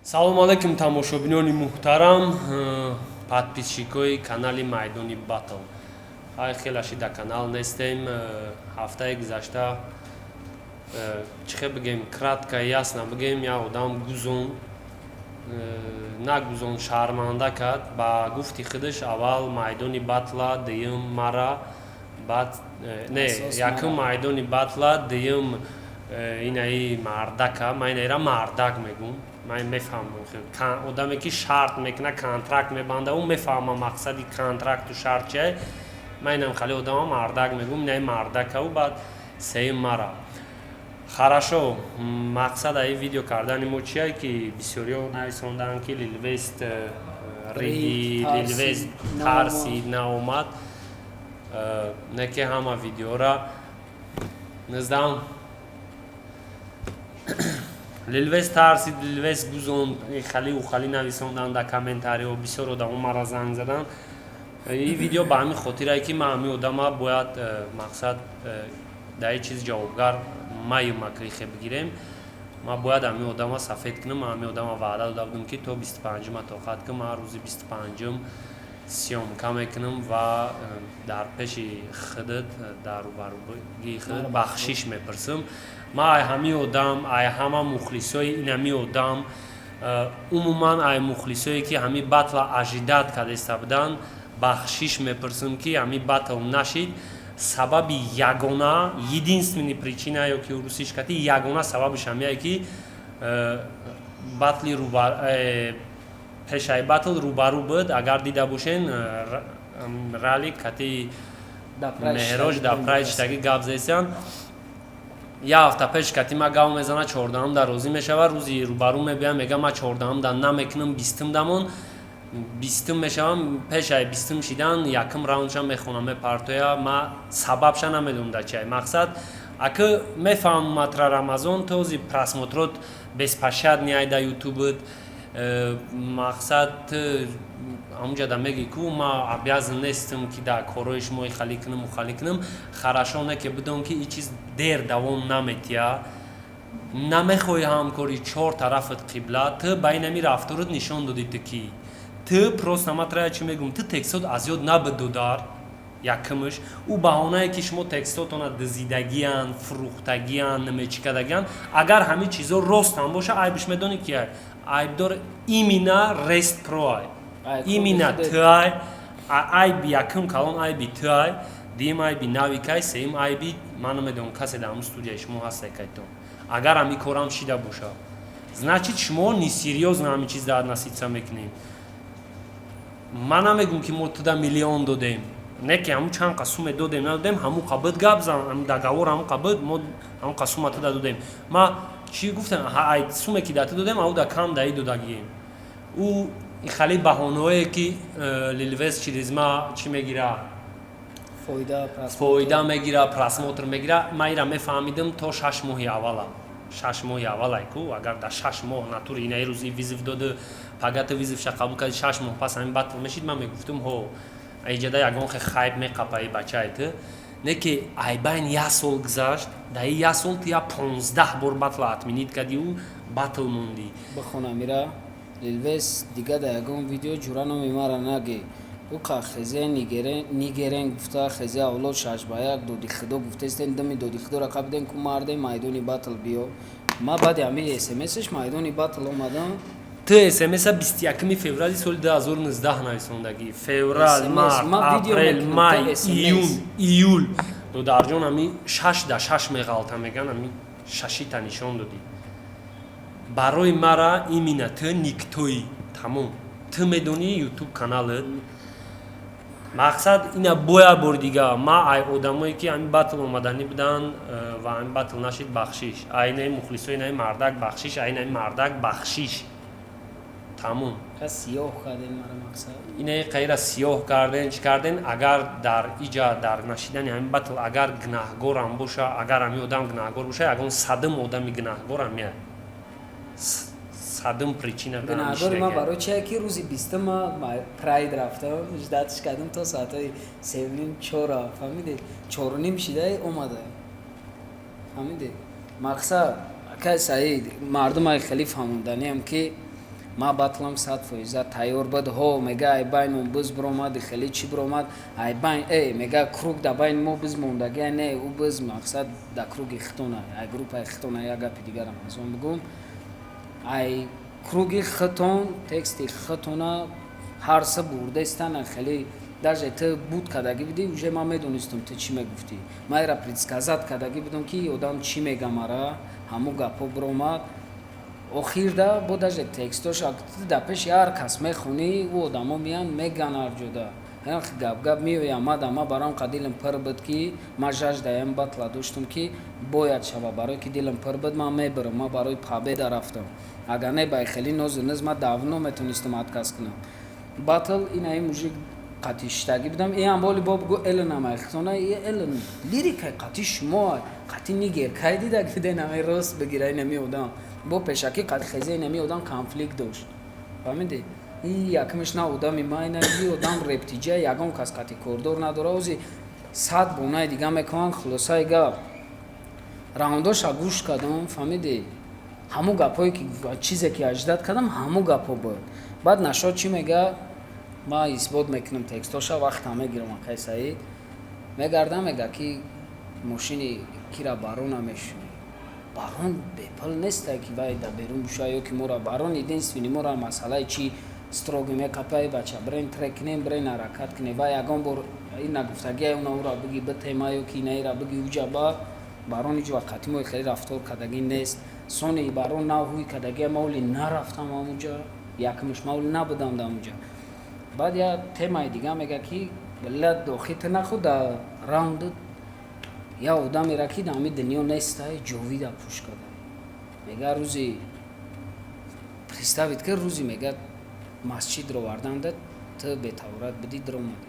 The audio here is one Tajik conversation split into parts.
Салому алайкум, тамошобинони муҳтарам, подписчикои канали Майдони Батл. Хай, хелаши да канал нестем. Ҳафтаи гузашта, чӣ хел бигем, кратко, ясно бигем, як одам гузон, нагузон, шарманда кард. Ба гуфти худаш, аввал Майдони Батла, дуюм мара, баъд не, якум Майдони Батла, дуюм инаи мардака. Ман инаира мардак мегум. Ман мефаҳмам, одаме ки шарт мекуна, контракт мебанда, ӯ мефаҳма мақсади контракту шарт чие. Ман инам хеле одама мардак мегум, инаи мардакау, баъд сеюм мара. Хорошо, мақсад аи видео кардани мо чие, ки бисёриҳо нависонданд, ки Лилвест риди, Лилвест тарсид, наомад. Не ки ҳама видеора нездам. Лилвес тарсид, Лилвес гузонд, хали ухали нависонданд дар комментариҳо, бисёр одамо мара занг заданд. Ин видео ба ҳамин хотирае, ки ман ҳамин одама бояд, мақсад, дар ин чиз ҷавобгар маюмакрихе бигирем. Ман бояд ҳамин одама сафед кунам. Ман ҳамин одама ваъда дода будам, ки то 25-ума тоқат кун, ман рӯзи 25-ум съёмка мекунам ва дар пеши худат, дар рӯбарӯгии худат бахшиш мепурсам. Ман ай ҳамин одам, ай ҳама мухлисои инами одам, умуман ай мухлисое, ки ҳамин батла ожидать кардеста буданд, бахшиш мепурсам, ки ҳамин батл нашид. Сабаби ягона, единственный причина, ё ки русиш кати ягона сабабиш ҳамяе, ки батли пешаи батл рӯбарӯ буд. Агар дида бошен, ралик кати Меҳроҷ дар прайд штаги гап зесиян. Як ҳафта пеш кати ма гав мезана, 14-ум да розӣ мешава. Рӯзи рӯбарӯ мебиям, мега: «Ма 14-ум да намекунам, 20-ум дамон». 20-ум мешавам, пешаи 20-ум шидан якум раундша мехонам, мепартоя. Ма сабабша намедонам да чиай. Мақсад, акы мефаҳмам, матра Рамазон този просмотрот беспощадный ай да ютубт. Мақсад, ҳамунҷа да меги ку ма обязан нестам, ки дар корҳои шумо ихалӣ кунам, ухалӣ кунам. Хорошо, не ки бидон, ки ин чиз дер давом наметия. Намехоҳӣ ҳамкорӣ, чор тарафат қибла. Ту ба ин ҳами рафторат нишон додӣ, ту ки ту просто, ма трая чӣ мегӯм, ту текстот аз ёд набуд, додар. Якумш, ӯ баҳонае, ки шумо текстотона дизидагиян, фурӯхтагиян, намечикадагиян, агар ҳамин чизо рост ҳам боша, айбиш медонӣ ки айбдор именно Рест Про ай, именно ту ай. Айби якум калон айби ту ай, дуюм айби навикай, сеюм айби ман намедонам, касе дар ҳамн студияи шумо ҳасте кайтон. Агар ҳамин корам шида боша, значит, шумо несерьёзно ҳамин чиз дар относиться мекунем. Ман намегӯм, ки мо туда миллион додем, не ки ҳамун чанд қа суме додем, надодем, ҳамун қа буд гап зан, ҳамун договор ҳамун қа буд, мо ҳамун қа сума туда додем. Ма чӣ гуфтам? Ай суме ки да ту додем, ау да кам даи додагием. Ӯ хали баҳонаое, ки Лилвес через ма чӣ мегира, фоида мегира, просмотр мегира, ман ира мефаҳмидим то 6 моҳи аввала. 6 моҳи аввалай ку, агар дар 6 моҳ натури инаи рӯзи вызов доду, пагата вызовша қабул карди, 6 моҳ пас ҳамин батл мешид, ман мегуфтум: «Ҳо, иҷада ягон хе хайб меқапаи бачаи ту». Не ки айбайн як сол гузашт, дар як сол ту я 15 бор батла отменить кардиу батл мондӣ. Бихонам ира, Лилвес, дига дар ягон видео ҷура номи мара наге. Ӯ хезе нигерен гуфта, хезе авлод 6-1 доди худо гуфтестен, дами доди худоро қабиден ку марде Майдони Батл биё. Ма баъди ҳамин смсш Майдони Батл омадам. Ту смса 21 феврали соли 2019 нависондагӣ. Феврал, март, апрел, май, июн, июл, додарҷон, ами шаш да шаш меғалта меган, ами шашита нишон додӣ. Барои мара именно ту никтоӣ, тамом. Ту медонӣ ютуб каналат. Мақсад, ина бояд бори дига ма ай одамое, ки ҳамин батл омаданӣ буданд ва ҳамин батл нашид, бахшиш, айнаи мухлисои наи мардак бахшиш, айнаи мардак бахшиш, тамом. Сиёҳ карден мара, мақсад. Инаи қайра сиёҳ карден, чӣ карден. Агар дар иҷа дар нашидани ҳамин батл агар гунаҳгорам боша, агар ҳамин одам гунаҳгор боша, ягон садум одами гунаҳгорам я садум причина. Гунаҳгори ман барои чие, ки рӯзи 20-ума прайд рафтам, ждатш кардам то соатҳои 3:30, 4-а, фаҳмиди, 4:30 шида омада, фаҳмиди. Мақсад, акай Саид, мардумай хеле фаҳмонданиам, ки Ма батлам 100% тайёр буд. Ҳо, мега, ай байнон биз биромад, хеле чӣ биромад, ай байн мега, круг да байни мо биз мондагия не, ӯ биз мақсад да круги хитона, ай группаи хитона. Як гапи дигарам аз он бигӯм: ай круги хитон тексти хитона ҳар са бурдестана. Хеле даже ту буд кардагӣ будӣ, уже ман медонистам, ту чӣ мегуфтӣ. Ман ира предсказать кардагӣ будам, ки одам чӣ мега. Мара ҳамун гапҳо биромад охирда. Бо даже текстош да пеши ҳар кас мехонӣ, ӯ одамо меянд, меган, ҳар ҷода гап-гап меоям. Мада ма барам қа дилам пир буд, ки ма жаждаям батла доштум, ки бояд шава, барое ки дилам пир буд, ман мебирам. Ма барои победа рафтам. Агар не, бай хеле нозу низ ма давно метонистам отказ кунам батл. Инаи мужик қатиштагӣ будам, иам боли бо бугу элн амайхтона, элн лирикай қати шумо, қати нигер кай дида гиде нами рост бигира. Инами одам бо пешакӣ қати хезе, инами одам конфликт дошт, фаҳмиди? И якмиш на одами майна, и одам рептиҷа, ягон кас қати кордор надора. Ози 100 бонаи дига мекунанд. Хулосаи гап, раундоша гӯш кардам, фаҳмиди? Ҳамун гапҳое ки чизе ки аждад кардам, ҳамун гапҳо буд. Баъд нашод чӣ мега, ма исбот мекунам текстоша, вақтам мегирам. Акай Саид мегардам, мега, ки мошини кира барона мешунӣ. Барон бепул нестай, ки вай да берун буша ё ки мора барон единственный мора масъалаи чи строго мекапай: бача, брен трек кунем, брен ҳаракат кунем. Вай ягон бор ин нагуфтагия, уна ура биги битема ё ки инаира биги уҷа ба барон ҳеҷ вақт қати мо хеле рафтор кардагӣ нест. Сони барон нав ҳуй кардагия, ма оли нарафтам амуҷа, якмиш ма оли набудам да амуҷа. Баъд я темаи дига мега, ки ла дохи ту нахӯ да раунд я одамера, ки да ҳами дунё нестай, ҷовида пӯш карда. Мега, рӯзи представить ки рӯзи, мега, масҷидро варданда, ту бетаҳорат будӣ, диромадӣ.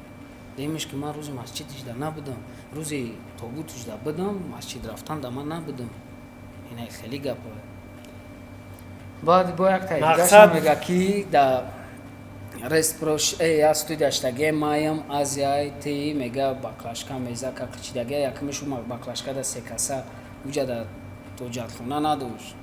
Демеш ки ман рӯзи масҷидишда набудам, рӯзи тобутишда будам, масҷид рафтан да ман набудам. Ина хеле гапа. Баъд бо як таи дигаша мега, ки да респрош я студияштаге маям азияй ти, мега, баклашка мезака қичидаге. Якмешу баклашка да секаса уҷа да тоҷатхона надошт,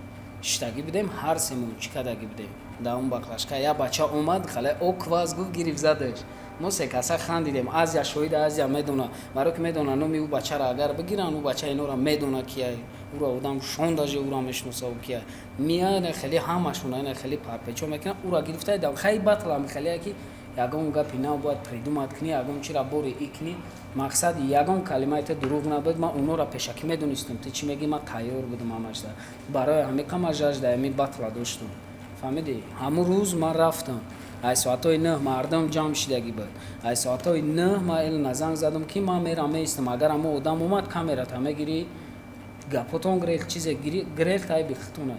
шиштагӣ будем, ҳар семон чӣ кардагӣ будем да он баклашка. Я бача омад, хале окваз гуфт, гирифт, задаш. Мо секаса хандидем. Азия шоҳида, Азия медона, барое ки медона номи ӯ бачаро агар бигиранд, ӯ бача инора медона, кия ӯро одам шон, даже ӯро мешиноса, ӯ кия мия. Хеле ҳамашона ина хеле парпечо мекунад, ӯро гирифта. Хай, батлам хеле ки ягон гапи нав бояд придумать кунӣ, ягон чира бори и кунӣ. Мақсад, ягон калимаи ту дурӯғ набуд. Ман онора пешакӣ медонистам, ту чӣ мегӣ, ман тайёр будам ҳамашда. Барои ҳамиқа ман жажда ами батла доштам, фаҳмидӣ? Ҳамун рӯз ман рафтам, ай соатҳои 9 мардум ҷамъ шидагӣ буд. Ай соатҳои 9 ман элна занг задам, ки ман мерам, меистам. Агар ҳамон одам омад, камерата мегирӣ, гапотон грел, чизе грел тай бихтона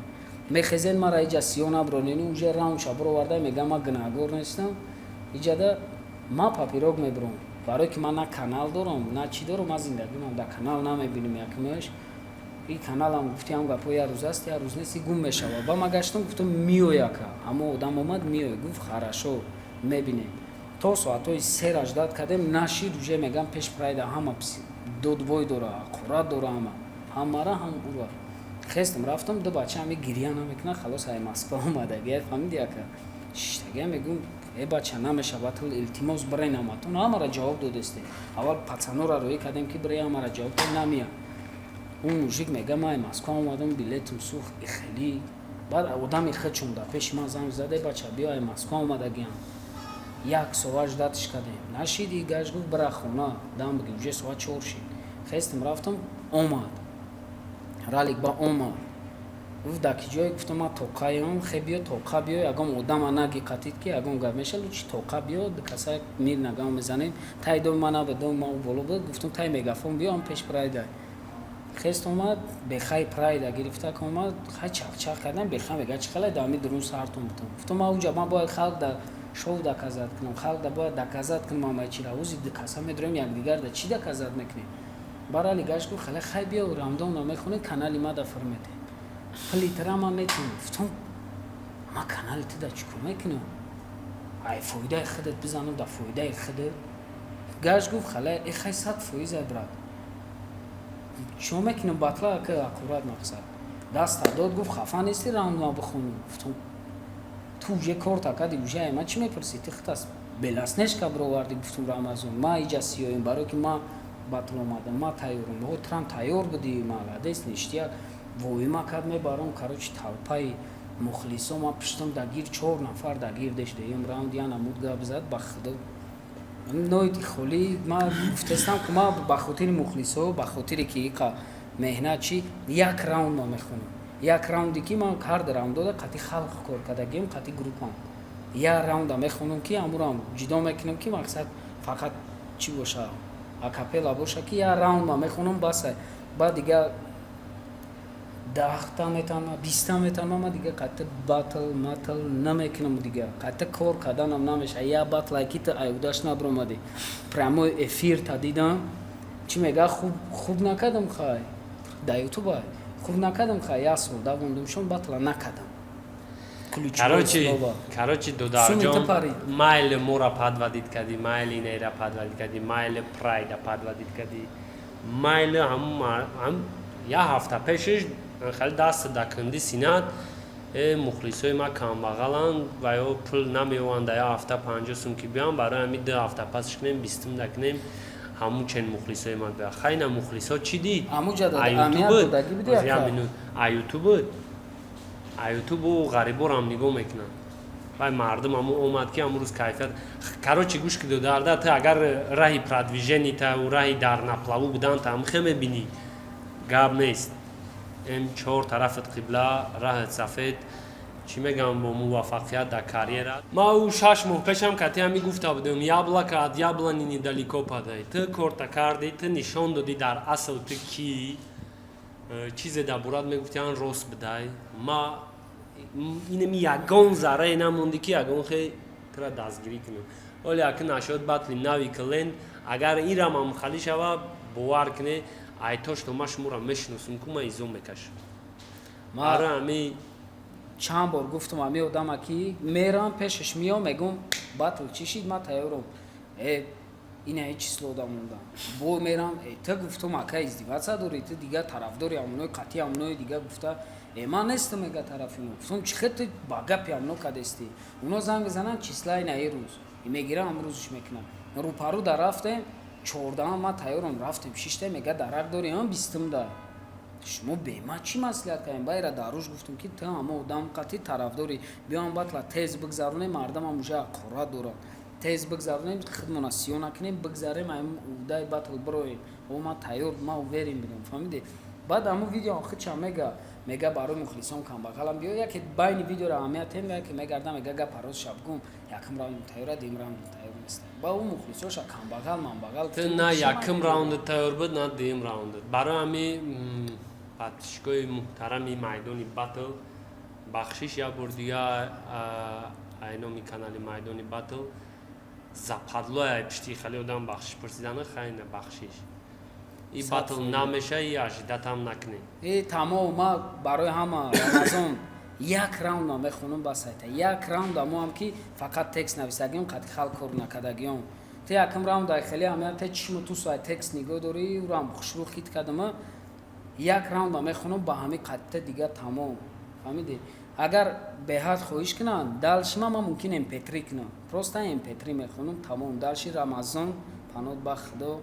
мехезен, мара иҷа сиё набронени. Уже раундша бироварда, мегам, ман гунаҳгор нестам. Иҷада ман папирок мебурам, барое ки ман на канал дорам, на чӣ дорам. Ман зиндагимам дар канал намебинем. Якмеш и каналам гуфти, ҳам гапҳо як рӯз аст, як рӯз нест, гум мешавад. Ба ман гаштам, гуфтам, миёяка. Ҳамо одам омад, миёй, гуфт, хорошо, мебинем. То соатҳои 3 ждать кардем, нашид. Уже мегам, пеш прайда ҳама додвой дора, ҳақорат дора, ҳама ҳамара, ҳам ура. Хестам, рафтам, ду бача ҳами гирья намекунад. Халос, ай Москва омадагия, фаҳмиди, ака? Шиштагия, мегӯм, э бача, намешавад, илтимос, бирен ҳаматон. Ҳамара ҷавоб додесте. Аввал пацанора роӣ кардем, ки бире, ҳамара ҷавоб дод, намеяд. Он мужик мега, ман Москва омадам, билетам сӯхт хеле. Баъд одами хичум да пеши ман занг зада: бача, биё, ай Москва омадагиам. Як соат ждатиш кардем, нашиди. Гашт, гуфт, бира хона, дам биги, уже соат 4 шид. Хестам, рафтам, омад ралик, ба омад, гуфт, дар ки ҷое? Гуфтам, ман тоқаям. Хе, биё тоқа, биё, ягон одама наги қатид, ки ягон гап меша, лучи тоқа биё, каса мир нагам мезанем. Тай доми ман набуд, доми ман боло буд. Гуфтам, тай мегафон биё, ам пеш прайда. Хест, омад, бехай прайда гирифта ка омад. Хай, чақчақ кардам, беха мега, чӣ хеле дами дурун сартон бутам. Гуфтам, ман уҷа ман бояд халқ да шоу доказать кунам, халқ да бояд доказать кунам ҳамаи чира. Ӯзи каса медурем, якдигар да чӣ доказать мекунем? Барали гашт, гуфт, хеле хай, биё, рамдонро мехонем, канали ма да фурметем, пулитра ма метем. Гуфтам, ма канали ту да чӣ кор мекунам? Ай фоидаи худат бизанам, да фоидаи худат. Гашт, гуфт, хале э хай, 100%, брат, чо мекунам батла ка аккурат. Мақсад, даста дод, гуфт, хафа нести, раунд ма бихонӣ? Гуфтам, Ту уже корта кади, уже ма чӣ мепурсӣ? Ти худас Белоснежка бироварди. Гуфтум, Рамазон, ма иҷа сиёем, барое ки ма батл омадам, ма тайёрам. О, трам тайёр будӣ, молодец, ништяк. Воима кад мебарам, короче, толпаи мухлисо, ма пиштам дагир, чор нафар дагир деш. Дуюм раунд я намуд гап зад, ба худо, ноити холӣ. Ма гуфтестам, ки ма ба хотири мухлисо, ба хотире ки иқа меҳнат чи, як раунд ма мехонам, як раунде ки ман ҳар раундода қати халқ кор кардагием, қати группам. Як раунда мехонам, ки амурам ҷидо мекунам, ки мақсад фақат чӣ боша, акапелла боша, ки як раунд ма мехонам, баса. Баъд дига 10-та метавонам, 20-та метавонам, ма дига қатъи батл матл намекунам, дига қатъи кор карданам намеша. Як батлае ки ту аюдаш набиромадӣ, прямой эфир та дидам, чӣ мега, хуб хуб накардам, хай, да ютуба хуб накардам, хай, як сол давондумшон, батла накардам. Короче, додарҷон, майли мора подводить кардӣ, майли инайра подводить кардӣ, майли прайда подводить кардӣ, майли ҳам як ҳафта пешиш хеле даст да кунди синат, э, мухлисои ма камбағаланд ва ё пул намеованд, да як ҳафта 50 сум ки биён, барои ҳами 2 ҳафта пасш кунем, 20-ум да кунем, ҳамун чен мухлисои ман бия. Хайна, мухлисо чӣ дид? Аютуб, аютубу ғариборам нигоҳ мекунанд. Вай мардум ҳамун омад, ки ҳамун рӯз кайфият. Короче, гӯш ки, додарда, ту агар раҳи продвиженита, раҳи дар на плаву буданта ҳамхе мебинӣ, гап нест. М чор тарафат қибла, раҳат сафед, чӣ мегӯям, бо муваффақият дар карьера. Ма ӯ 6 моҳ пешам кати ҳами гуфта будем: яблоко от яблони недалеко падает. Ту корта кардӣ, ту нишон додӣ дар асл ту кӣ. Чизе дар борат мегуфтиан, рост бидай. Ма инами ягон заррае намондӣ, ки ягон хе тура дастгирӣ кунем. Оле аки нашод батли нави кленд, агар ирам амхалӣ шава, бовар куне, айтошто ма шуморо мешиносум ку, ма изо мекашам. Ара ами. Чанд бор гуфтум, ами одама ки мерам пешаш, миём, мегум: батл чӣ шид, ма тайёрам. Э, ина ҳеҷ число да мондам, бо мерам. Э, ту, гуфтум, ака, издеваться дорӣ, ту дига тарафдори амонои қатъи амонои дига. Гуфта: э, ман нестам, мега, тарафи мо. Гуфтум: чӣ хел ту ба гапи амно кадестӣ? Оно занг мезананд, числаи наи рӯз мегирам, амрӯзш мекунам. Рӯпарӯ да рафтем, 14-ам ман тайёрам, рафтем, шиштем, мега: дарак дорӣ? Ам 20-ум да шумо бема чӣ маслиҳат кардем? Байра даруш гуфтум, ки ту ҳама одам қатъи тарафдорӣ, биём, батла тез бигзаронем, мардамам уже аққорат дорад, тез бигзаронем, худмона сиё накунем, бигзарем, ам удай батл бироем. О, ман тайёр, ман уверен будам, фаҳмидӣ? Баъд ҳамун видео худша мега: барои мухлисон камбағалам биё. Яке байни видеоро аҳамият тем, яке мегарда, мега: гапа рост шабгум, якум раунд тайёра, дуюм раунд тайёр нест. Ба ӯ мухлисоша камбағал манбағал. Ту на якум раунду тайёр буд, на дуюм раунду. Барои ҳами, подписчикои муҳтарами Майдони Батл, бахшиш як бор дига айноми канали Майдони Батл. Западлоя пишти хеле одам бахшиш пурсидана, хайна, бахшиш. И батл намеша, и ожидать ам накунем. Э, тамом, ма барои ҳама, Рамазон, як раунд ма мехонам, ба сайта як раунд амоам, ки фақат текст нависагиём, қати халқ кор накардагиём. Ту якум раунд ай хеле ҳамият, те чишму ту сай текст нигоҳ дорӣ, урам хушрӯ хит кардама. Як раунд ма мехонам ба ҳами қатта, дига тамом, фаҳмидӣ? Агар беҳад хоҳиш кунанд, дальше ма мумкин mp3 кунам, просто mp3 мехонам, тамом. Дальше, Рамазон, панот ба худо.